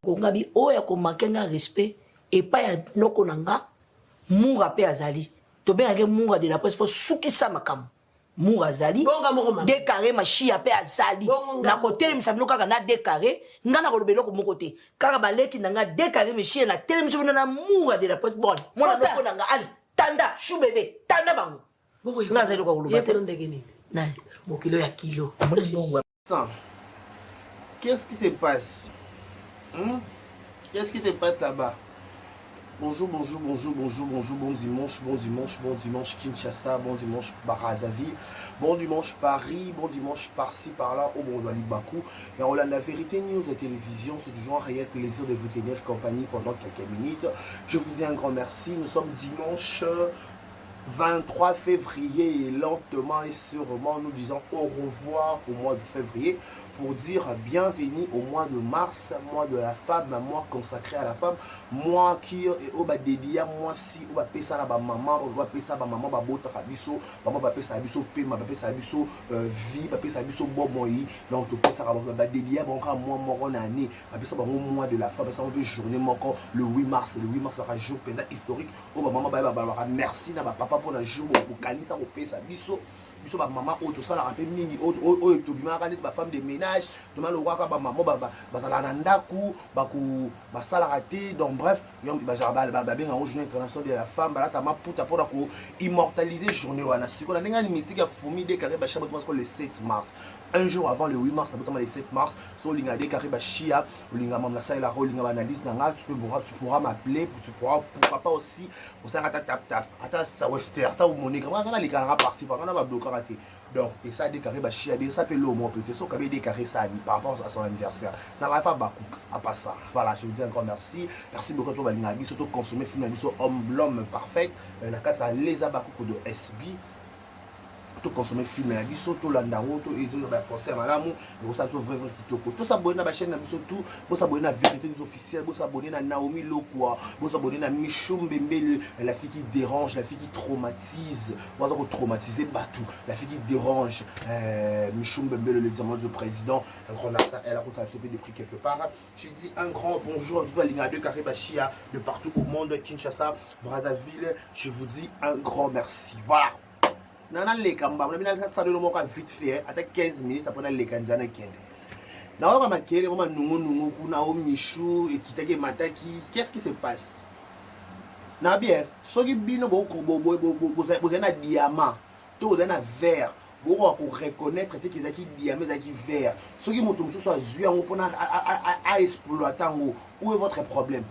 Kongabi oyo akomanke nga respect epai ya noko na nga Mura mpe azali, tobengaki Mura de la presse mpo sukisa makambo. Mura azali, de carré Mashiya mpe azali. Nakotelemisa bino kaka na de carré, nga nakoloba eloko moko te, kaka baleki na nga de carré Mashiya, natelemisi bino na Mura de la presse. Bon, mwana noko na nga ali tanda chou bebe tanda bango, nga azali eloko ya koloba te. Nani bokilo ya kilo. Qu'est-ce qui se passe? Qu'est-ce qui se passe là-bas? Bonjour, bonjour, bonjour, bonjour, bonjour, bon dimanche, bon dimanche, bon dimanche Kinshasa, bon dimanche Brazzaville, bon dimanche Paris, bon dimanche par-ci, par-là, au bon Bakou. Et Hollande, la Vérité News de télévision, c'est toujours un réel plaisir de vous tenir compagnie pendant quelques minutes. Je vous dis un grand merci. Nous sommes dimanche 23 février et lentement et sûrement nous disons au revoir au mois de février pour dire bienvenue au mois de mars, mois de la femme, mois consacré à la femme, mois qui est au bas dédié, mois si au bas pesa la ba maman, au bas pesa ba maman ba bota biso, maman ba pesa biso pema, ba pesa biso vie, ba pesa biso bomoi, donc to pesa ba dédié bon ka mois moko na année, ba pesa bango mois de la femme, ba pesa bango journée moko le 8 mars, le 8 mars sera jour penza historique oyo ba mama bayeba balobaka merci na ba papa mpona jour bokanisa kopesa biso biso ba mama oyo tosalaka mpe mingi oyo tobimaka neti ba femme de ménage tomalokaka ba mama bazalaka na ndako basalaka te. Donc bref, babenga yango Journée internationale de la femme, balata maputa mpona ko immortaliser journée wana. Sikoyo na ndenge ya mystique ya Fumi Dekare Bashia, botoma sikoyo le 7 mars, un jour avant le 8 mars. Nabotama le 7 mars. So olinga Dekare Bashia, olinga mama nasalelaka, olinga baanalyse na nga, tu pourras m'appeler, tu pourras, pourquoi pas aussi osalaka ata tap tap, ata sa wester, ata omoneka nga naleka nanga par-ci par nga na bablokaka te. Donc esa Dekare Bashia de esa mpe lo moko peut-être so okabi Dekare esali par rapport à son anniversaire nalaka pas baku à ça. Voilà, je vous dis encore merci, merci beaucoup. To balingaka biso, to consommer film na biso Homme, l'homme parfait, na kati ya Leza Bakuku de SB. Toconsommer film na biso, tolanda yango, to ezoyoka baconseil malamu, ekosala biso vrai vrai kitoko. Tosabone na bachaîne na biso tout, bosabone na Vérité News officielle, bosabone na Naomi Lokwa, bosabone na Michou Mbembele, la fille qui dérange, la fille qui traumatise, baza kotraumatiser bato, la fille qui dérange, Michou Mbembele, le diamant du président. Un grand merci à elle, akotala biso mpe de prix quelque part. Je dis un grand bonjour à tout balinga de Carré Bachia de partout au monde, Kinshasa, Brazzaville, je vous dis un grand merci. Voilà, na naleka mbango na bino nasalelo moko vite fait, ata 15 minutes après naleka nzela nakende. Nayoka makele mo manungunungu kuna o Mishu ekitaki emataki. Qu'est-ce qui se passe na bien? Soki bino bozali na diamant to bozali na verre, bokoka koreconnaître te ke ezalaki diamant, ezalaki verre. Soki moto mosusu azwi yango mpona aexploite yango, où est votre problème?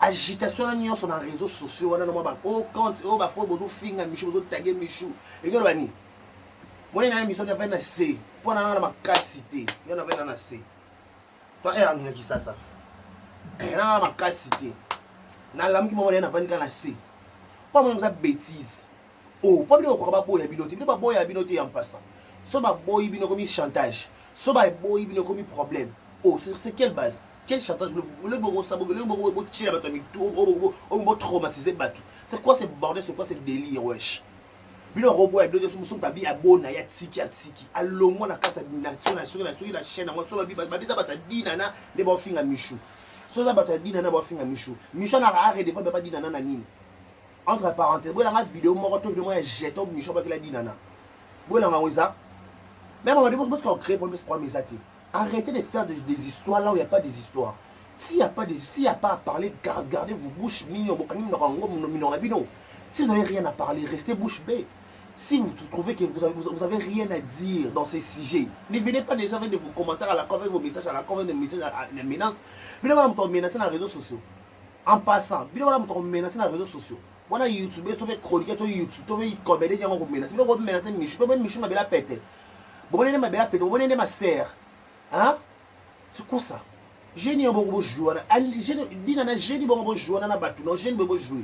Agitation na nyonso na réseaux sociaux wana, na mwa o compte oyo bafo bozofinga Mishu, bozotage Mishu, ekoloba nini? Moni na émission navai na se mpo na nanga na makasi te, yo navai na na se to ere nini Kisasa nanga na makasi te, nalamuki moko naye navandi kaka na se mpo moni eza bêtise. O mpo bino bakoka baboya bino te, bino baboya bino te ya mpasa. So baboyi bino komi chantage, so baboyi bino komi problème. Oh, c'est quelle base? Quel chantage botiela bato ya mitu oyo botraumatiser bato? C'est quoi ce bordel? C'est quoi ce délire? Wesh, bino bakoboya bino te. Mosusu babi abona ye, atiki, atiki, alongwa na kati ya soki na chaîne yango. So babi eza bato ya Dinana nde baofinga Mishu, so eza bato ya Dinana baofinga Mishu. Mishu anaka aredefendre bapa Dinana na nini? Entre parenthèse, boyelanga video moko to video moko ya jeton Mishu abakela Dinana, boyelanga yango. Eza même botika kocréer problème, problème eza te. Arrêtez de faire des histoires là où il n'y a pas des histoires. S'il n'y a pas à parler, gardez vos bouches mignon. Si vous n'avez rien à parler, restez bouche bée. Si vous trouvez que vous avez rien à dire dans ces sujets, ne venez pas déjà avec vos commentaires à la con, avec vos messages à la con, avec des messages à la menace. Bien, voilà, menacer dans les réseaux sociaux. En passant, bien, voilà, menacer dans les réseaux sociaux. Voilà, YouTube, to chroniqueur, to YouTube, to comédien, to menacer. Bien, menacer Michou, Michou m'a pété. Bon, on est pété, bon, on est ma sœur. Hein? C'est quoi ça? Génie bongo bojouer wana, dina na génie bongo bojouer wana na bato na génie bongo bojouer.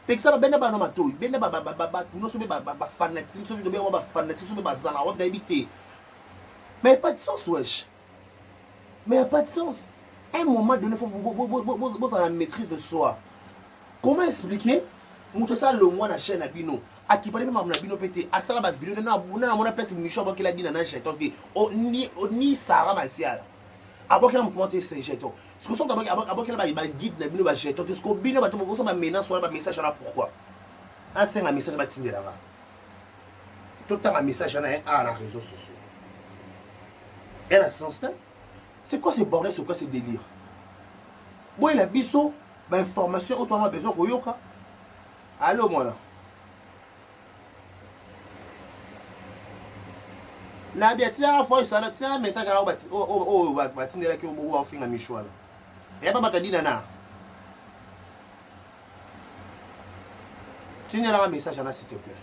Pekisa babenda bano matoi, benda bato nyonso mpe bafanatique soki tobenga bafanatique soki bazala wapi, nayebi te. Mais pas de sens, wesh, mais y a pas de sens. Un moment donné, faut bozala la maîtrise de soi. Comment expliquer moto asala longwa na chaîne na bino, akipani mpe makambo na bino mpe te, asala bavideo na namona place Misho abwakela Dina na jeton te, ni Sara Masiala? Abwakela moto moko te se jeton. Sikoyo soki abwakela ba guide na bino ba jeton te, sikoyo bino bato bokosa ba menace wana ba message wana pourquoi? Asenga message batindela nga. Totanga message wana ye awa na réseaux sociaux. Elle a sens te? C'est quoi ce bordel, c'est quoi ce délire? Boyela biso ba information oyo toza besoin koyoka. Allo mwana. Nabi atinaka voice wana, atinaka message wana oyo batindelaki oyo ofinga Michou wana. Ya ba bato ya Dinana. Tindelaka message wana s'il te plaît.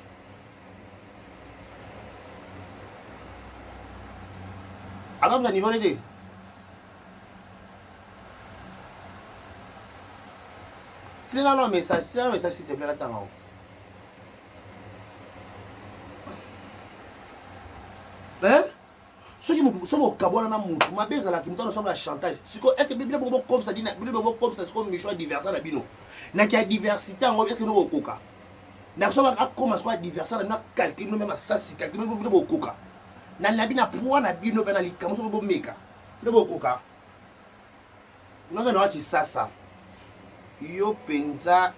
Aza na niveau te. Tindelaka message, tindelaka message s'il te plaît natanga yango. Hein? soki motu soki okabwana na motu mabe ezalaki motu anosala chantage sikoyo est ce que bino bongo bokomisa dina bino bongo bokomisa sikoyo mission ya diversa na bino naki ya diversité yango est ce que bino bokoka na soki akoma sikoyo ya diversa na bino acalcule bino meme asasi calcule bino bokoka na nabi na poids na bino mpe na likambo soki bomeka bino bokoka noza na kisasa yo mpenza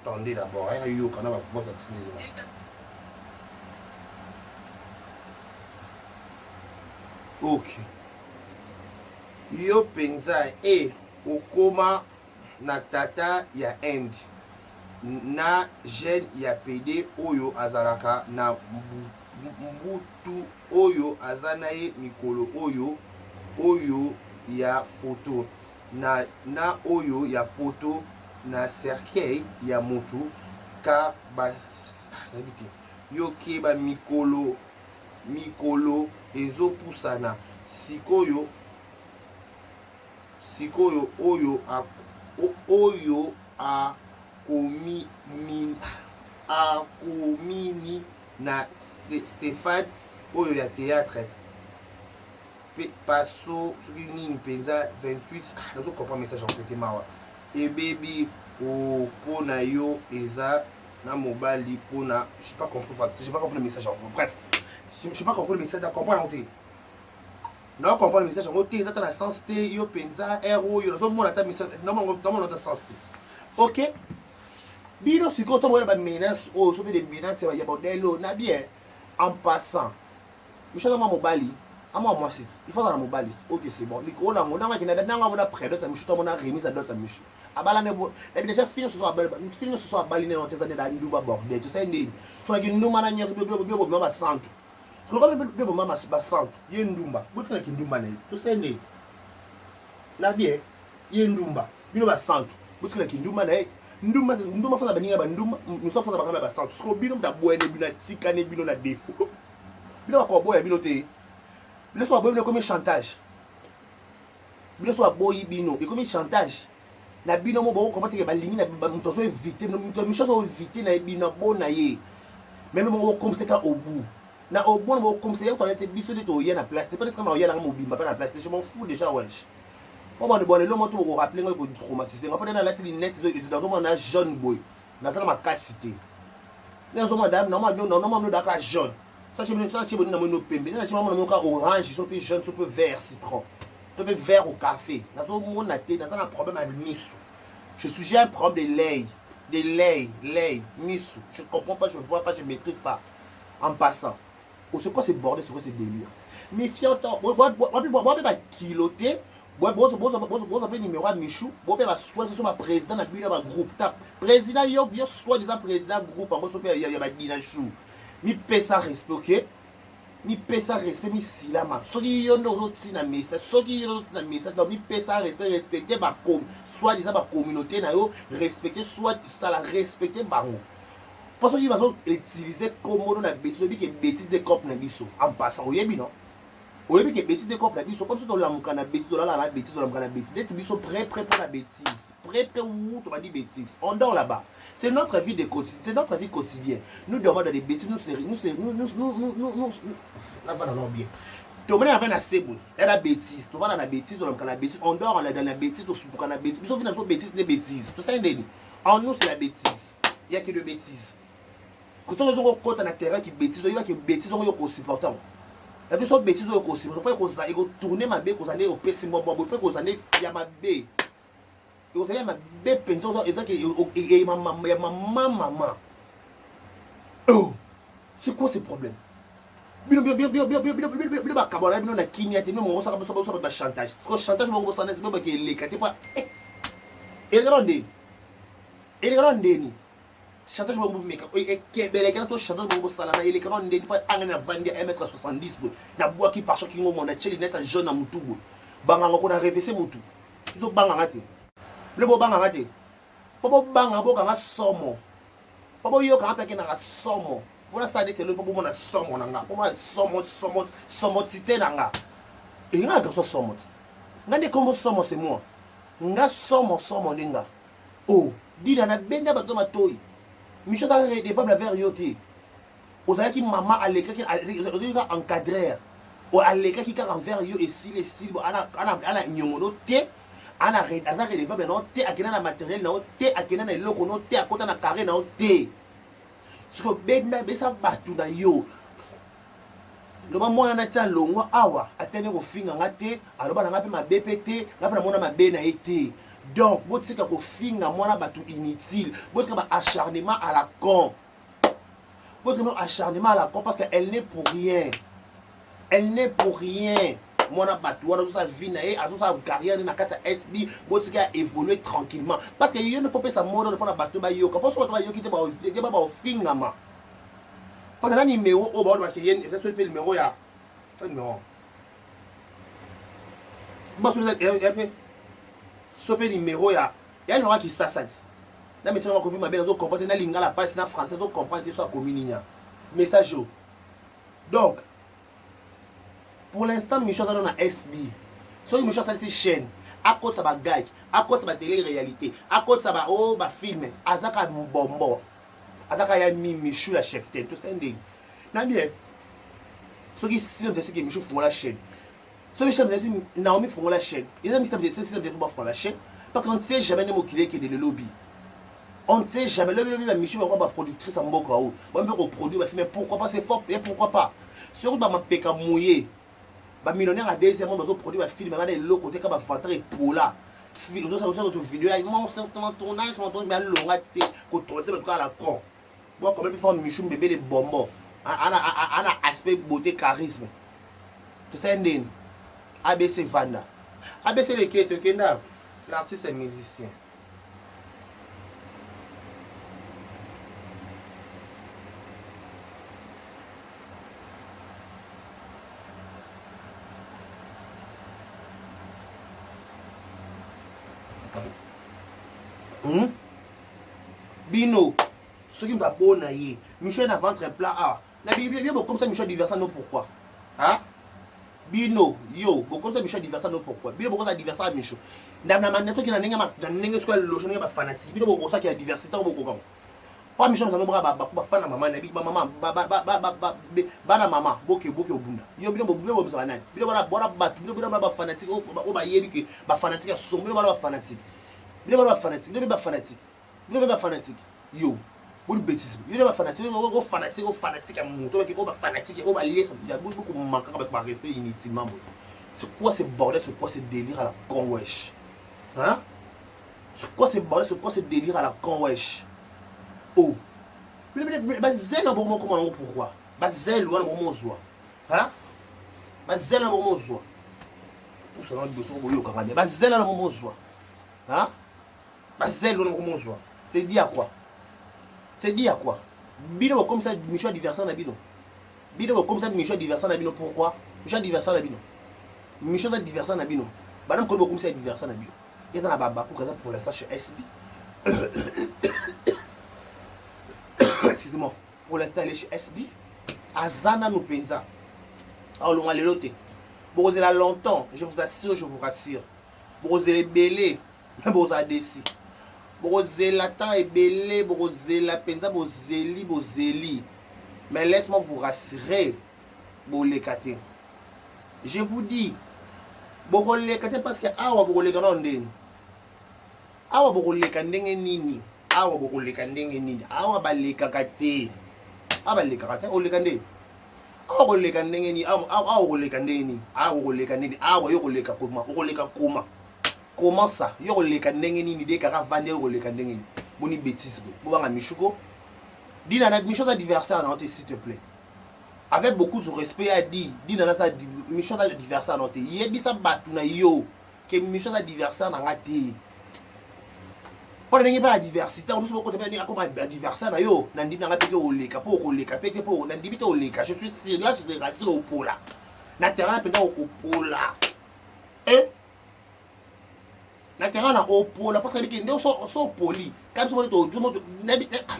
Attendez d'abord, hein, yoka na ba voix ya Ok. Yo penza e okoma na tata ya Inde na jeune ya pede oyo azalaka na mbutu oyo aza na ye mikolo oyo oyo ya photo na na oyo ya poto na cercueil ya mutu ka ba nayebi te yo keba mikolo mikolo ezopusana sikoyo sikoyo oyo oyo akomi min akomini na Stephane oyo ya theatre pe paso soki nini mpenza 28 ah, nazo comprendre message yango te mawa ebebi oh, mpo na yo eza na mobali mpo na je pas compris j'ai pas compris le message yango bref je pas compris le message na comprendre yango te na comprendre message yango te eza ata na sens te yo mpenza heure oyo nazomona ata message namona ata sens te ok bino sikoyo toboyela bamenace oyo soki de menace ya modèle oyo na bien en passant Michel aza mwa mobali amwa mwasi ti il faut azala mobali ti ok c'est bon likolo nango nanga akenda nanga amona prédot ya michou to amona remise ya dot ya michou abala ne bo nabi déjà fille nyonso abali fille nyonso so abali ne te eza nde da ndumba bordel to sai ndeni so na kindumba na nyonso bino bino bobima basantu soki bino bobima basantu ye ndumba botika kindumba na ye to sai ndeni na bien ye ndumba bino basantu botika kindumba na ye ndumba ndumba faza baninga bandumba mosusu faza bangana basantu siko bino moto abwene bino atikani bino na défaut bino bakoboya bino te bino so baboyi bino ekomi chantage bino so baboyi bino ekomi chantage na bino mo bokokoma teke balingi na moto azo évite moto micho azo évite na ye bino abona ye meme bongo bokomisaka obu na obona bokomisa ye te biso nde toya na place te peut-être na oya nanga mobimba mpe na place te je m'en fous déjà wesh mpo bano bwana eloko moko bokorappele ngai kotraumatise ngai mpo nde nalati linete nazomona na jaune boye naza na makasi te nazomona namona daka jaune sache boni namoni no pembe nde natie mamona moka orange so mpe jaune so mpe vert citron to mpe vert au café nazomona te naza na problème ya miso je suis j'ai un problème de l'œil de l'œil l'œil miso je comprends pas je vois pas je maîtrise pas en passant oh, c'est quoi ce bordel c'est quoi ce délire méfiant wapi bakilo te bozwa mpe numéro ya michou bo mpe basoi so baprésident na bino ya bagroupe ta président yo yo soi disant président groupe yango so mpe ya badinachou mipesa respect ok mipesa respect misilama soki yo nde ozotina message soki yo nde ozotina message donc mipesa respect respecte bacom soit disant bacommunauté na yo respecte soit tala respecte bango mpo soki bazo utiliser kombono na betise oyebi ke betise de cope na biso en passant oyebi non oyebi ke betise de cope na biso mpo biso tolamuka na betise tolala na betise tolamuka na betise neti biso près près mpo na betise près près ou tobandi betise on dort là-bas c'est notre vie de quotidien c'est notre vie quotidienne nous dormons dans des bêtises nous nous nous nous nous nous nous navanda nao bien tomoni ava na se boye ya na bêtise tovanda na bêtise tolamuka na bêtise on dort dans la bêtise tosutuka na bêtise biso vi na biso bêtise nde bêtise tosali ndeni en nous c'est la bêtise ya que de bêtise kotongo ezongo okota na terrain ki bêtise oyebaki bêtise yango yo kosupporte yango. Na biso bêtise oyo kosima mpo ekozala ekotourne mabe ekozala nde opesi mbwa mbwa boye mpo ekozala nde ya mabe ekozala ya mabe mpenza ezaki ya mama mama. Oh, c'est quoi ce problème? Bino bino bino bino bino bino bino bino bino bakabwana bino na kimia te bino mokosaka biso biso ba chantage. Siko chantage moko bosana siko baki eleka te pa eh eleka ndeni eleka ndeni chantage moko bomeka ekebeleke na to chantage moko bosala na eleka na ndeni pa anga na vandi ya 1m70 boye nabwaki par choc kingo mona tie lunette ya jaune na mutu boye banganga ko na revese mutu tozobanganga te bino bobanganga te mpo bobanga bokanga somo mpo boyokanga mpe akendaka somo mpo nasala neti eloi mpo bomona somo na nga mpo mona somo somo somo tite na nga elinga na garçon somo ti nga nde kombo somo c'est moi nga somo somo nde nga Oh, Dina na benda bato na matoyi. Micho aza redevable envers yo te. Ozalaki mama alekaki ozalaki kaka encadreur. Alekaki kaka envers yo esili esili ana ana ana nyongo no te. Ana aza redevable na yo te, akenda na matériel na yo te, akenda na eloko no te, akota na carré na yo te. Siko benda besa bato na yo. Loba mwana na tia longwa awa atikali nde kofinga nga te aloba na nga mpe mabe mpe te nga mpe namona mabe na ye te donc botika kofinga mwana bato inutile botika ba acharnement à la con botika no acharnement à la con parce que elle n'est pour rien elle n'est pour rien mwana bato wana azosala vie na ye azosala carrière na kati ya sb botika ya évoluer tranquillement parce que ye nde fo pesa modo mpona bato bayoka mpo so bato bayoki te baofingama Parce que na numéro oyo baoloba ke ye eza soki mpe numéro ya so numéro baso ya mpe so mpe numéro ya ya numéro ya kisasa ti na message akomi mabe nazo comprendre na lingala pasi na français nazo comprendre te so akomi nini ya message oyo donc pour l'instant micho aza na sb soki micho asalisi chaîne akotisa bagag akotisa batele réalité akotisa ba o oh, bafilme azaka mbombo Ataka ya mi Michou la chef te to sending. Na bien. Soki si on soki Michou fungola chaîne. Soki chaîne si Naomi fungola chaîne. Eza mista de si de ba fungola chaîne. Parce qu'on ne sait jamais ne mokili ke de le lobby. On ne sait jamais le lobby ba Michou ba ba productrice en mboka o. Ba mpe ko produire ba film pourquoi pas c'est fort et pourquoi pas. Soki ba mapeka mouillé. Ba millionnaire à deuxième monde bazo produire ba film ba na eloko te ka ba ventre epola. Ozosala to vidéo ya mon tournage mon tournage mais alonga te ko tourner bato kaka la con. Bon quand même fort Michou bébé les bonbons. Ana ana aspect beauté charisme. Tout ça ndeni. ABC Vanda. ABC le keto kenda l'artiste est musicien. Hmm? Bino, soki moto abona ye michel na ventre plat awa na bino bokomisa michel diversa no pourquoi hein? Bino yo bokomisa michel diversa no pourquoi bino bokomisa diversa ya michel na na na toki na ndenge na ndenge soki loge ndenge ba fanatique bino bokosaki ya diversité bokoka Pa Michel Zano ba ba ba fana mama na ba mama ba ba ba ba ba bana mama boke boke obunda. Yo bino bo bino bo bana nani? Bino bana bana batu bino bino ba fanatique o ba yebi ke ba fanatique ya son bino bana ba fanatique. Bino bana ba fanatique bino ba fanatique. Bino ba fanatique. Yo boni bêtise. Yo ba fanatique o fanatique o fanatique ya moto ba ke o ba fanatique o ba liesa ya boni boko manquaka ba respect inutilement boye. C'est quoi ce bordel, c'est quoi ce délire à la con wesh? Hein? C'est quoi ce bordel, c'est quoi ce délire à la con wesh? Oh. Bazela bongo moko nango pourquoi? Bazela wana bongo mozwa. Hein? Bazela bongo mozwa. Pousa na liboso boyokaka bien. Bazela na bongo mozwa. Hein? Bazela wana bongo mozwa. C'est dit à quoi? C'est dit à quoi? Bino comme ça mission adversaire na bino. Bino comme ça mission adversaire na bino pourquoi? Mission adversaire na bino. Mission adversaire na bino. Bana mokolo bokomisa adversaire na bino. Eza na babakuka eza pour l'instant chez SB. Excusez-moi. Pour l'instant elle est chez SB. Aza nanu penza. Aolonga lelo te. Bokozela longtemps, je vous assure, je vous rassure. Bokozela ebele, mais bozala déçu. Bokozela temps ebele, bokozela penza bozeli, bozeli. Mais laisse-moi vous rassurer. Boleka te. Je vous dis, bokoleka te parce que awa bokoleka nao ndeni. Awa bokoleka ndenge nini? Awa bokoleka ndenge nini? Awa balekaka te. Awa balekaka te, oleka ndeni. Awa koleka ndenge nini? Awa okoleka ndenge nini? Awa okoleka ndenge nini? Awa yo koleka koma, okoleka koma. Comment ça? Yo koleka ndenge nini? De kaka vande yo koleka ndenge nini? Boni bêtise boye. Bobanga Michou ko. Dina na Michou aza adversaire na yo te s'il te plaît. Avec beaucoup de respect a dit, Dina na sa Michou aza adversaire na yo te. Yebisa batu na yo que Michou aza adversaire na nga te. Mpo na ndenge mpe ya diversité yango biso bokota mpe akoma adversaire na yo na ndimi na ngai mpe te oleka mpo okoleka mpe te mpo na ndimi te oleka je suis sûr là je te rassure opola na terrain mpenza okopola e na terrain na opola parce que nde so opoli ka biso moko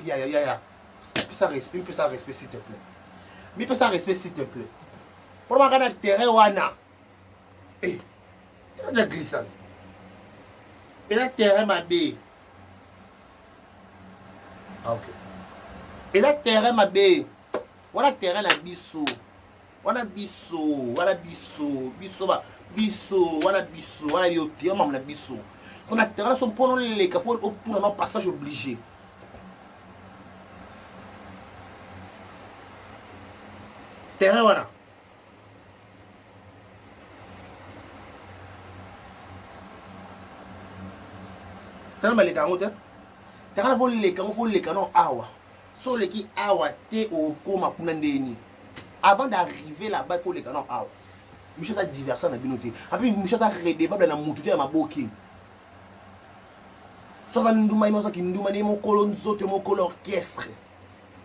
yayayaya pesa respect pesa respect s'il te plaît mipesa respect s'il te plaît mpo na na terrain wana Eh, eza glissance. Eza terrain mabe. Ah, ok. Eza terrain mabe. Wana terrain na biso. Wana biso, wana biso, biso ba biso, wana biso, wana yo te, mama na biso. So na terrain so mpono leka fo otuna no passage obligé. Terrain wana. Tala baleka yango te tala fo leka yango fo leka no awa so oleki awa te okoma kuna ndeni avant d'arriver là-bas fo leka no awa micho aza diversa na bino te api micho aza redevable na mutu te ya maboke so aza nduma ye aza kinduma ne mokolo nzoto mokolo orchestre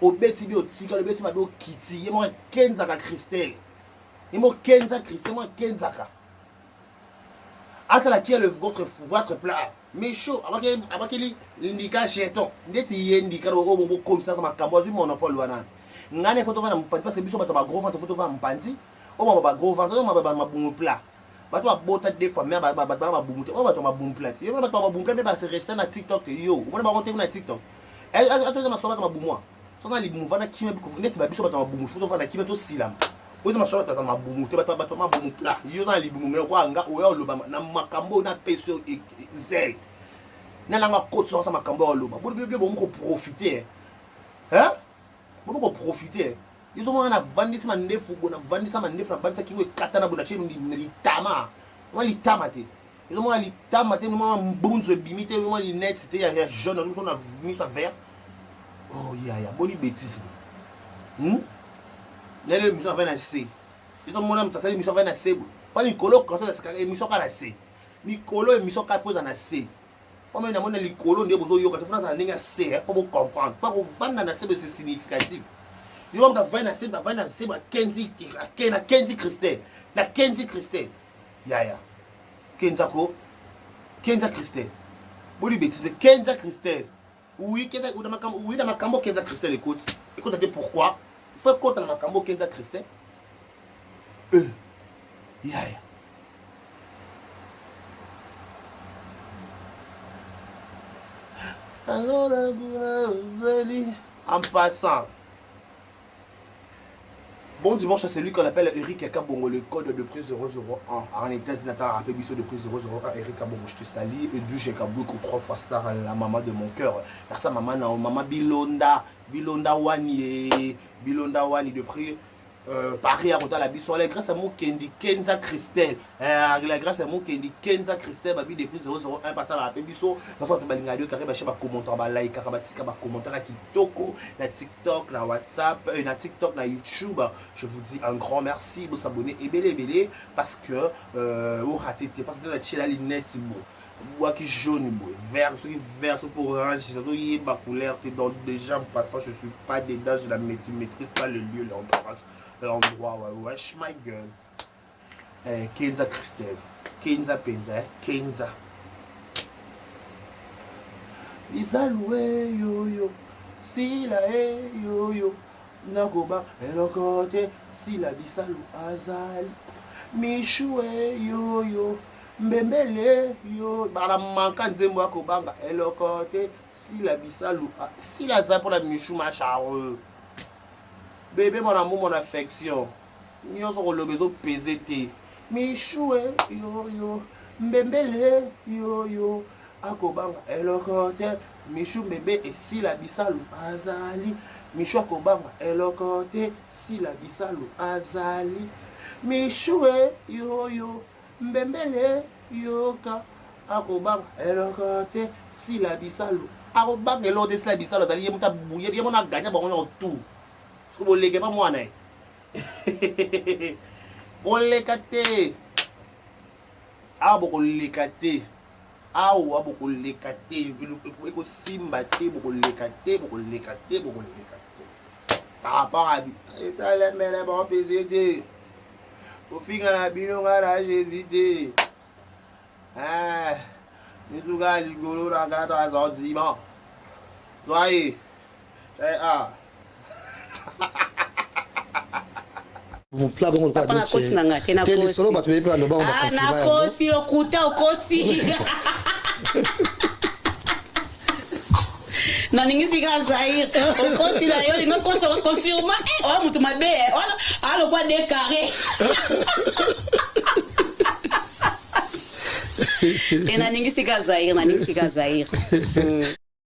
obeti bi otikali obeti mabe okiti ye moko akenzaka christelle ye moko kenza christelle moko akenzaka asala qui est le votre votre plat micho abakeli ndika jeton ndeti ye ndika oyo bokomisa aza makambo azwi monopole wana ngai na foto vana mopanzi parce que biso bato ba gros ventre foto vana mopanzi oyo ba gros ventre oyo ba mabumu plat bato babota deux fois mais bato bana mabumu te oyo bato mabumu plat yo bato mabumu plat nde ba se resta na tiktok yo omona bango te kuna tiktok atoza masolo bato mabumu soki na libumu vanda kimia neti babiso bato mabumu fo tovanda kimia tosilama oyo eza masolo bato baza mabumu te bato bato mabumu plat yo oza na libumu ngai lokola nga oya oloba na makambo oyo napesi yo zele nalanga kotisa osa makambo oyo oloba bino bomi koprofite hein bomi koprofite yo ozomona navandisi mandefu bo navandisa mandefu navandisa kingo ekatana bo natie litama mwa litama te ezomona litama te mwa mbunzu ebimi te mwa lunette te ya jaune miso na miso ya vert oh yaya boni betise hmm? lelo émission avai na se ezomona moto asali émission avai na se boye mpo mikolo émission kaka na se mikolo émission kaka fo eza na se mpo meme namoni na likolo nde bozoyoka te fo nazala ndenge ya se mpo bocomprendre mpo kovanda na se boye c'est significatif yo moto avai na se avai na se akenzi na kenzi christel na kenzi christel yaya kenza ko kenza christel boli betise mpe kenza christel oui kenza na makambo oui na makambo kenza christel ekoti ekota te pourquoi il faut ekota na makambo kenza christel euh yaya en passant Bon dimanche à celui qu'on appelle Eric Kabongo, le code de prix 001. En États-Unis, Nathan rappelé biso de prix 001. Eric Kabongo, je te salue. Et du Kabouiko, trois fois star, la maman de mon cœur. Merci à maman, maman Bilonda, Bilonda Wani, Bilonda Wani de prix. Euh, Paris à la biso la grâce à Mukendi Kenza Christelle euh, la grâce à Mukendi Kenza Christelle babi depuis 001 patala la biso parce que balinga yo carré ba ba commentaire ba like ba tika ba commentaire kitoko na TikTok, na WhatsApp, euh, na TikTok, na YouTube. Je vous dis un grand merci. Vous s'abonner ebele ebele parce que euh, vous ratez parce que la lunette bon. Bwaki jaune boye vert soki vert soki orange nazoyeba couleur te donc déjà en passant je suis pas dedans je la maîtrise pas le lieu l'endroit l'endroit ouais wesh my gueule eh, kenza christelle kenza mpenza eh, kenza lisalue yoyo sila e yoyo nakoba eloko te sila bisalu azali mishu e yoyo mbembele yo bala manka nzembo ya kobanga eloko te sila bisalu sila aza mpona mishu macharo bebe mon amour mon affection nyonso koloba ezopese te michou e yoyo mbembele yoyo. Akobanga eloko te. Michou bebe esila bisalu azali. Michou akobanga eloko te. Sila bisalu azali. Michou e yoyo mbembele yoka akobanga eloko te. Sila bisalu akobanga eloko te. Sila bisalu azali ye moto abuye ye mona aganya bango nyonso tout. Soki boleke pa mwana ye. Boleka te. Awa bokoleka te. Awa bokoleka te. Ekosimba te, bokoleka te, bokoleka te, bokoleka te. Par rapport à esalemele bon pese te. Kofinga na bino nga na Jésus te. Eh, mituka likolo na kata ya sentiment. Soyez. Ah. Pla bongo Papa nakosi na nga te te lisolo bato bayebi baloba ngo Ah, nakosi okuta okosi naningisi kaka zaire okosi na yo lingo okosa okonfirma eh, oya moto mabe eh, wana alokwa de carré e naningisi kaka zaire naningisi kaka zaire.